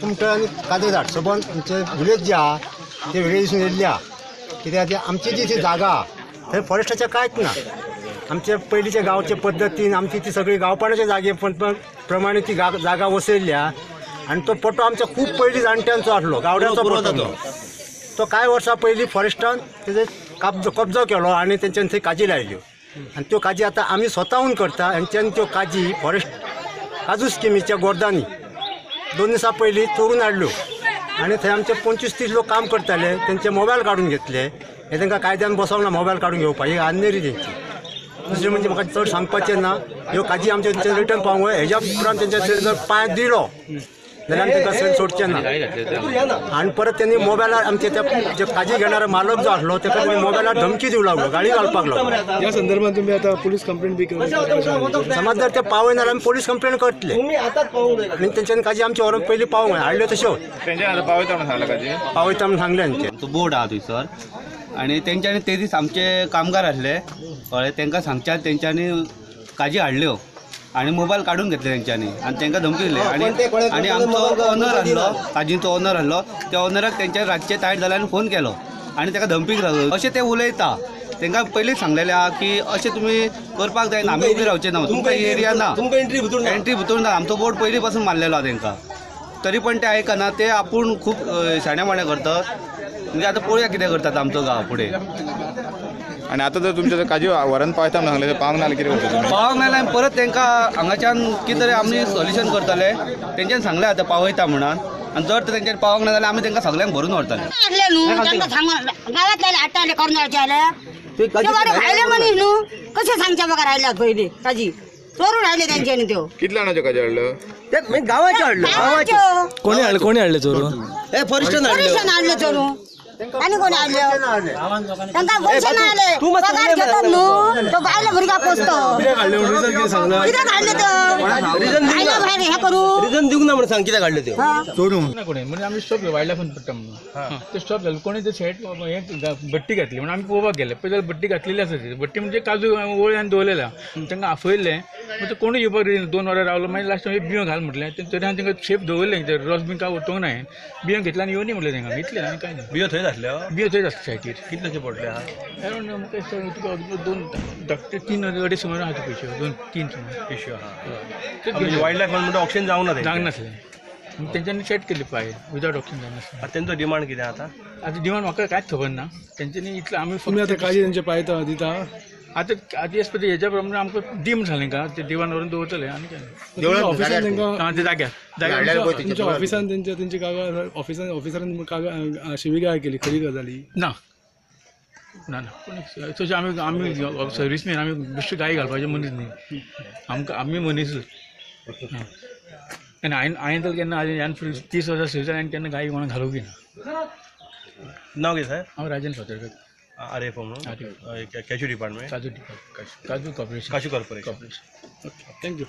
कुमठय आनी काजरेझाट सबंद आमचे विलेज जे आहा ते विलेजीसून येयल्ली आहा. कित्याक ती आमची जी ती जागा आहा थंय फॉरेस्टाचें कांयच ना. आमचे पयलींचे गांवचे पद्दतीन आमची ती सगळी गांवपणाच्या जागे प्रमाणे ती जागा वसयल्ली आहा. आनी तो पट्टो आमचो खूब पयलीं जाणट्यांचो आसलो, गावड्यांचो पट्टो. तो कांय वर्सां पयलीं फॉरेस्टान तेजेर कब्जो केलो आनी तेंच्यान थंय काजी लायल्यो. आनी त्यो काजी आतां आमी स्वताहून करता. हेंच्यान त्यो काजी फॉरेस्ट काजू स्किमीच्या गोर्दांनी 2 दिसां पयलीं चोरून हाडल्यो आनी थंय आमचे 25-30 लोक काम करताले, तेंचे मोबायल काडून घेतले. हे तांकां कायद्यान बसोवंक ना मोबायल काडून घेवपाक, ही आन्नेरी तेंची. दुसरें म्हणजे म्हाका चड सांगपाचें ना. ह्यो काजी आमचे तेंच्या रिटर्न पावोंक जाय. हेज्या उपरांत तेंच्या जर पांय दिलो जाल्यार आमी तांकां सैल सोडचें ना. आनी परत तेणी मोबायलार आमचे त्या जे काजी घेणारो मालक जो आसलो ताका तेणी मोबायलार धमकी दिवंक लागलो, गाळी घालपाक लागलो. ह्या संदर्भात तुमी आतां पुलीस कंप्लेन बी समज जर ते पावयना जाल्यार आमी पुलीस कंप्लेन करतले. आनी तेंच्यानी काजी आमचे व्हरून पयलीं पावोंक जाय. हाडल्यो तश्यो पावयता म्हणून सांगलें, काजी पावयता म्हणून सांगलें आमचें. आमचो बोर्ड आहा थंयसर आनी तेंच्यांनी ते दीस आमचे कामगार आसले, कळ्ळें, तेंकां सांगच्यान तेंच्यांनी काजी हाडल्यो आनी मोबायल काडून घेतले तेंच्यांनी आनी तेंकां धमकी दिली. आनी आमचो ओनर आसलो, काजींचो ओनर आसलो, त्या ओनराक तेंच्या रातचे तायट जाले आनी फोन केलो आनी ताका धमकीक लागलो. अशें ते उलयता. तेंकां पयलींच सांगलेलें आहा की अशें तुमी करपाक जायना, आमी उबी रावचे ना, तुमकां एरिया ना, एंट्री भितूर ना. आमचो बोर्ड पयलीं पासून मारलेलो आहा तेंकां, तरी पण ते आयकना. ते आपूण खूब शाणे माणे करतात. म्हणजे आतां पळोवया कितें करतात आमचो गांव फुडें. आनी आतां जर तुमच्या काजी व्हरून पावयता म्हणून सांगलें, पावंक ना कितें करता? पावंक ना जाल्यार परत तेंकां हांगाच्यान कितें तरी आमी सोल्युशन करतले. तेंच्यान सांगलें आतां पावयता म्हणून, आनी जर तेंच्यान पावंक ना जाल्यार आमी तेंकां सगळ्यांक भरून व्हरतले. आसले न्हू तांकां सांगून गांवांतल्यान हाडटाले कर्नाळचे जाल्यार ते बरे भायले मनीस न्हू, कशें सांगच्या बगर आयल्यात पयलीं काजी चोरून हाडले तेंच्यांनी. त्यो कितल्या जाणाच्यो काजी हाडल्यो? ते गांवाच्यो हाडल्यो. गांवाच्यो कोणी हाडले? कोणी हाडले चोरून? हे फॉरेस्टान हाडले चोरून. आनी कोणी हाडल्यो? तांकां पयशे ना आले, पगार घेतात न्हू, तो बायले भुरग्याक पोसतो. कित्याक हाडले तो भायले भायर हें करूं रिजन दिवंक ना म्हणून सांग कित्याक हाडले त्यो चोरून? कोणी म्हणजे आमी स्टॉप वायल्ड लायफान पडटा म्हणून ते स्टॉप जालें. कोणी ते शेट हें भट्टी घातली म्हणून आमी पळोवपाक गेले. पळय जाल्यार भट्टी घातलेली आसा. ती भट्टी म्हणजे काजू वळी आनी दवरलेल्या. तांकां आफयल्लें, मागीर ते कोणूय येवपाक रेडी. 2 वरां रावलो. मागीर लास्ट बियो घाल म्हटलें, तरी हांवें तांकां शेप दवरलें, रस बीन काय ओतोवंक ना. बियो घेतल्या आनी येवनी म्हटलें तांकां, इतलें आनी कांय ना. बियो थंयच आसल्यो? बियो थंयच आसता सायटीर. कितल्याचे पडले? अरावंड म्हाका दिसता तुका तुका 3 अडेच सुमार आहा पयशे, 2-3 सुमार पिशव्यो आहा. वायल्ड लायफ म्हणटा ऑक्शन जावंक ना, जावंक नासलें. तेंच्यांनी सेट केली पाय विदाउट ऑक्शन जायनासलें. तेंचो डिमांड कितें आतां? आतां डिमांड म्हाका कांयच खबर ना तेंच्यांनी. इतलें आमी तुमी आतां काजी तेंचे पायता दिता आतां आतां एस पळय हेज्या प्रमाणे आमकां दी म्हण सांगलें का ते दिवान व्हरून दवरतले आनी काय ऑफिसान तेंकां ते जाग्यार तुमच्या ऑफिसान तेंच्या तेंची कागाळ ऑफिसान ऑफिसरान कागाळ शिवीगाळ केली खरी गजाली? ना ना ना, कोणी तशें आमी आमी सर्वीसमॅन, आमी बेश्टे गाळी घालपाचे मनीस न्ही. आमकां आमी मनीसूच. आनी हांवें तर केन्ना ह्यान 30 वर्सां सर्वीस हांवें केन्ना गाळी कोणाक घालूंक ना. नांव कितें साहेब? हांव राजन फातर्पेकर. आर एफ म्हणून कॅशू डिपार्टमेंट, काजू डिपार्टमेंट, काजू कॉर्पोरेशन, काजू कॉर्पोरेशन. Thank you.